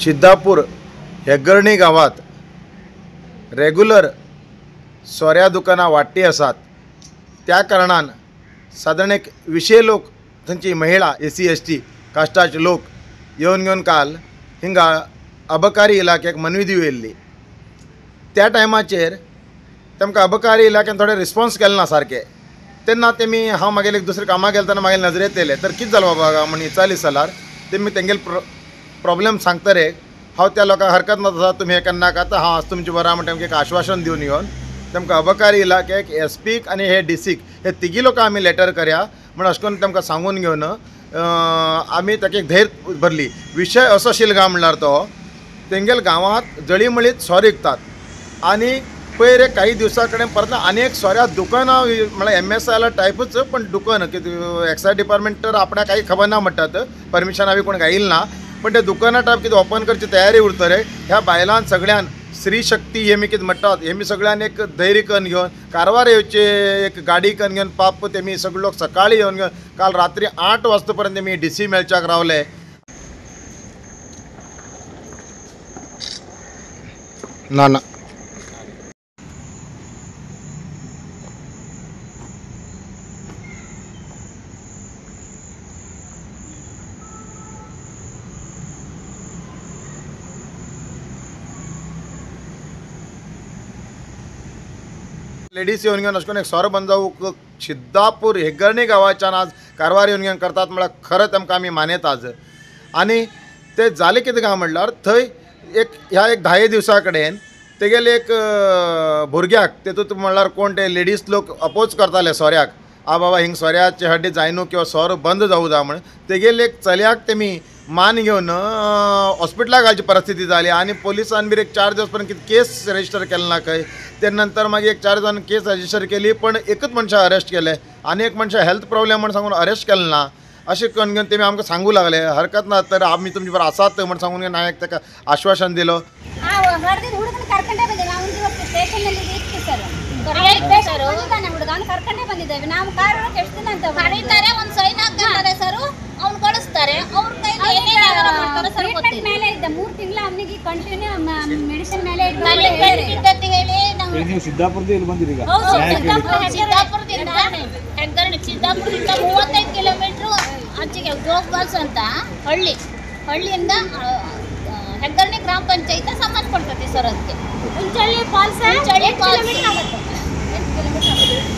सिद्धापूर हेगर्णी गांवांत रेगुलर सोऱ्या दुकानां वाडटी आसात. त्या कारणान सादारण एक विशे लोक थंयची महिला SC ST कास्टाचे लोक येवन घेवन काल हिंगा अबकारी इलाख्याक मनवी दिवं येयल्ली. त्या टायमाचेर तांकां अबकारी इलाख्यान थोडे रिस्पोन्स केले ना सारके. तेन्ना तेमी हांव मागेले एक दुसरे कामाक गेले तेन्ना मागेले नजरेंत येयलें तर कितें जालें बाबा म्हण विचारली जाल्यार तेमी तेंगेले प्रॉब्लेम सांगता रे हांव त्या लोकांक हरकत ना आसा तुमी हें करनाका तर हांव आज तुमचे बरा म्हण तेमकां एक आश्वासन दिवन येवन तांकां अबकारी इलाख्याक एसपीक आनी हे डीसीक हे तिगी लोकां आमी लेटर करया म्हण अशें करून तांकां सांगून घेवन आमी ताका एक धैर्य भरली. विशय असो आशिल्लो गांव म्हणल्यार तो तेंगेल गांवांत जळीमळीत सोरो विकतात आनी पयर एक काही दिवसा कडेन परत आनी एक सोऱ्या दुकानां म्हळ्यार MSIला टायपूच पण दुकान कितें एक्सायज डिपार्टमेंट तर आपणाक काही खबर ना म्हणटात परमिशन बी कोण घायल ना पण ते दुकानां टायप कितें ओपन करची तयारी उरतले. ह्या बायलान सगळ्यान स्त्री शक्ती हेमी कितें म्हणटात हेमी सगळ्यान एक धैर्य करून घेवन कारवार येवचे एक गाडी करून घेवन पाप तेमी सगळे लोक सकाळी येवन घेवन काल रात्री 8 वाजता पर्यंत तेमी DC मेळच्याक रावले. ना ना लेडीज येवन घेवन अशें करून एक सोरो बंद जावूंक सिद्धापूर हेगर्णी गांवाच्यान आज कारवार येवन घेवन करतात म्हळ्यार खरें तांकां आमी मान्यता आज. आनी ते जालें कितें काय म्हणल्यार थंय एक ह्या एक 10 दिवसा कडेन तेगेले एक भुरग्याक तेतूंत म्हणल्यार कोण ते लेडीज लोक अपोज करताले सोऱ्याक आ बाबा हिंग सोऱ्याचे हड्डे जायनू किंवा सोरो बंद जावूं जाय म्हण तेगेले एक चल्याक तेमी मान घेवन हॉस्पिटलाक घालची परिस्थिती जाली आनी पोलिसान बी एक 4 दिवस पर्यंत कितें केस रजिस्टर केले ना खंय. ते नंतर मागीर एक 4 जाण केस रजिस्टर केली पण एकच मनशाक अरेस्ट केले आनी एक मनशाक हेल्थ प्रॉब्लेम म्हण सांगून अरेस्ट केलें ना. अशें करून घेवन तेमी आमकां सांगूं लागले हरकत ना तर आमी तुमचे बरोबर आसात म्हण सांगून घेवन हांवें ताका आश्वासन दिलो. ಅವ್ನು ಕಳಿಸ್ತಾರೆ ಅವ್ರ ಕೈಲಿ ಮೇಲೆ ಇದ್ದ 3 ತಿಂಗಳು ಅವನಿಗೆ ಕಂಟಿನ್ಯೂ ಮೆಡಿಸಿನ್ ಮೇಲೆ ಹೇಳಿ ನೀವು ಸಿದ್ದಾಪುರದಿಂದ ಇಲ್ಲಿ ಬಂದಿರಿ. ಈಗ ಸಿದ್ದಾಪುರದಿಂದ ಹೆಗ್ಗರಣೆ ಸಿದ್ದಾಪುರದಿಂದ 35 ಕಿಲೋಮೀಟರ್ ಆಚೆಗೆ ಜೋಗ್ ಫಾಲ್ಸ್ ಅಂತ ಹಳ್ಳಿ ಹಳ್ಳಿಯಿಂದ ಹೆಗ್ಗರಣೆ ಗ್ರಾಮ ಪಂಚಾಯತ್ ಸಂಬಂಧಪಡ್ತೈತಿ ಸರ್. ಅದಕ್ಕೆ ಉಂಚಳ್ಳಿ ಫಾಲ್ಸ್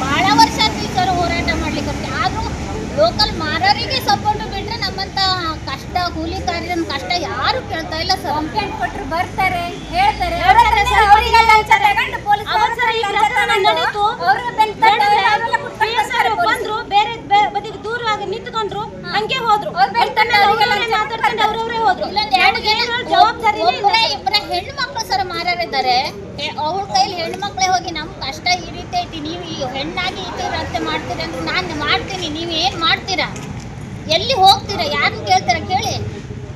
ಭಾಳ ವರ್ಷ ಆಯ್ತು ಸರ್ ಹೋರಾಟ ಮಾಡ್ಲಿಕ್ಕೆ. ಆದ್ರೂ ಲೋಕಲ್ ಮಾರೋರಿಗೆ ಸಪೋರ್ಟ್ ಬಿಟ್ರೆ ನಮ್ಮಂತ ಕಷ್ಟ ಕೂಲಿಕಾರರ ಕಷ್ಟ ಯಾರು ಕೇಳ್ತಾ ಇಲ್ಲ ಸರ್. ಕಂಪ್ಲೇಂಟ್ ಕೊಟ್ಟರು ಬರ್ತಾರೆ ಹೇಳ್ತಾರೆ ಬಂದ್ರು ಬೇರೆ ಬದಿಗೆ ದೂರವಾಗಿ ನಿಂತ್ಕೊಂಡ್ರು ಹಂಗೆ ಹೋದ್ರು ಅವ್ರವ್ರೇ ಹೋದ್ರು. ಜವಾಬ್ದಾರಿ ಇಬ್ಬರ ಹೆಣ್ಣು ಮಕ್ಕಳು ಸರ್ ಮಾರಾರಿದ್ದಾರೆ. ಅವ್ರ ಕೈಲಿ ಹೆಣ್ಣು ಮಕ್ಕಳೇ ಹೋಗಿ ನಮ್ ಕಷ್ಟ ಈ ರೀತಿ ಐತಿ ನೀವು ಈ ಹೆಣ್ಣಾಗಿ ಈ ರೀತಿ ಮಾಡ್ತೀರ ಅಂದ್ರೆ ನಾನು ಮಾಡ್ತೀನಿ ನೀವು ಏನ್ ಮಾಡ್ತೀರಾ ಎಲ್ಲಿ ಹೋಗ್ತೀರಾ ಯಾರನ್ನ ಕೇಳ್ತೀರಾ ಕೇಳಿ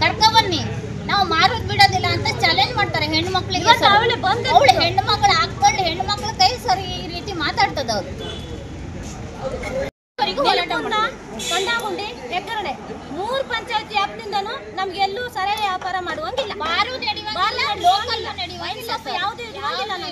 ಕರ್ಕೊಬನ್ನಿ ನಾವು ಮಾರೋದ್ ಬಿಡೋದಿಲ್ಲ ಅಂತ ಚಾಲೆಂಜ್ ಮಾಡ್ತಾರೆ ಹೆಣ್ಣು ಮಕ್ಳಿಗೆ. ಅವಳು ಹೆಣ್ಣು ಮಕ್ಳು ಹಾಕೊಂಡು ಹೆಣ್ಣು ಮಕ್ಳ ಕೈ ಸರ್ ಈ ರೀತಿ ಮಾತಾಡ್ತದ ಅವ್ರು. ಕಂಡಾಗುಂಡಿ ಹೆಗ್ಗರಣೆ 3 ಪಂಚಾಯತಿ ವ್ಯಾಪ್ತಿಯಿಂದನೂ ನಮ್ಗೆ ಎಲ್ಲೂ ಸರಿಯಾಗಿ ವ್ಯಾಪಾರ ಮಾಡುವಂಗಿಲ್ಲ. ಯಾವ್ದು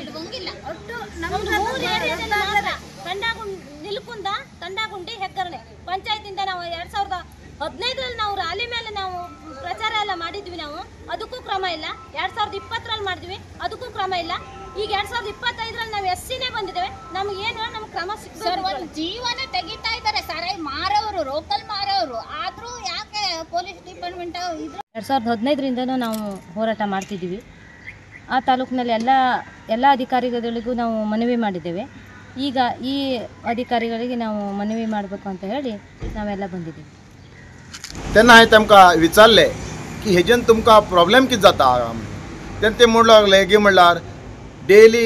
ಇಡುವಂಗಿಲ್ಲ. ಒಟ್ಟು ನಮ್ದು 3 ಏರಿಯಾದಲ್ಲಿ ಮಾತ್ರ ಕಂಡಾಗುಂಡಿ ನಿಲ್ಕುಂದ ಕಂಡಾಗುಂಡಿ ಹೆಗ್ಗರಣೆ ಪಂಚಾಯತಿಂದ ನಾವು 2015ರಲ್ಲಿ ನಾವು ರ್ಯಾಲಿ ಮೇಲೆ ನಾವು ಪ್ರಚಾರ ಎಲ್ಲ ಮಾಡಿದ್ವಿ ನಾವು, ಅದಕ್ಕೂ ಕ್ರಮ ಇಲ್ಲ. 2020ರಲ್ಲಿ ಮಾಡಿದ್ವಿ, ಅದಕ್ಕೂ ಕ್ರಮ ಇಲ್ಲ. ಈಗ 2025ರಲ್ಲಿ ನಾವು ಎಸ್ಸಿನೇ ಬಂದಿದ್ದೇವೆ, ನಮ್ಗೆ ಏನು ನಮ್ಗೆ ಕ್ರಮ ಸರ್. ಒಂದು ಜೀವನ ತೆಗಿತಾ ಇದ್ದಾರೆ ಸರಾಯಿ ಮಾರೋರು ಲೋಕಲ್ ಮಾರೋರು. ಆದ್ರೂ ಯಾಕೆ ಪೊಲೀಸ್ ಡಿಪಾರ್ಟ್ಮೆಂಟ್ ಇದ್ರು? 2015ರಿಂದನೂ ನಾವು ಹೋರಾಟ ಮಾಡ್ತಿದ್ದೀವಿ. ಆ ತಾಲೂಕಿನಲ್ಲಿ ಎಲ್ಲ ಎಲ್ಲ ಅಧಿಕಾರಿಗಳಿಗೂ ನಾವು ಮನವಿ ಮಾಡಿದ್ದೇವೆ. ಈಗ ಈ ಅಧಿಕಾರಿಗಳಿಗೆ ನಾವು ಮನವಿ ಮಾಡಬೇಕು ಅಂತ ಹೇಳಿ ನಾವೆಲ್ಲ ಬಂದಿದ್ದೀವಿ. तेन्ना हांवें तांकां विचारलें की हेजेन तुमकां प्रॉब्लेम कितें जाता तेन्ना ते म्हणूंक लागले की म्हणल्यार डेली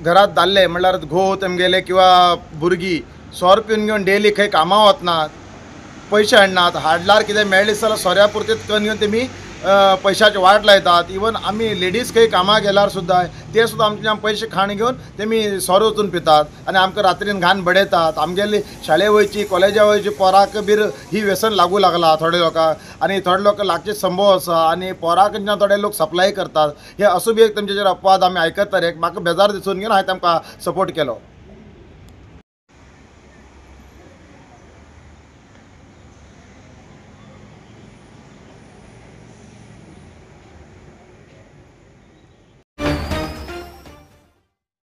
घरात दादले म्हणल्यार घोव तेमगेले किंवा भुरगीं सोरो पिवन घेवन डेली खंय कामां वचनात पयशे हाडनात हाडल्यार कितें मेळ्ळें जाल्यार सोऱ्या पुरतेच करून घेवन तेमी पैशाचे वाट लायतात. इवन आमी लेडीज खंय कामाक गेल्यार सुद्दां ते सुद्दां आमच्या पयशे खाण घेवन तेमी सोरो वचून पितात आनी आमकां रात्रीन घाण बडयतात. आमगेली शाळे वयची कॉलेजा वयची पोराक बीर ही व्यसन लागू लागला थोडे लोकांक आनी थोडे लोक लागचे संभव आसा आनी पोराक थोडे लोक सप्लाय करतात. हे असो बी एक तेमचेर अपवाद आमी आयकता. एक म्हाका बेजार दिसून घेवन हांवें तांकां सपोर्ट केलो.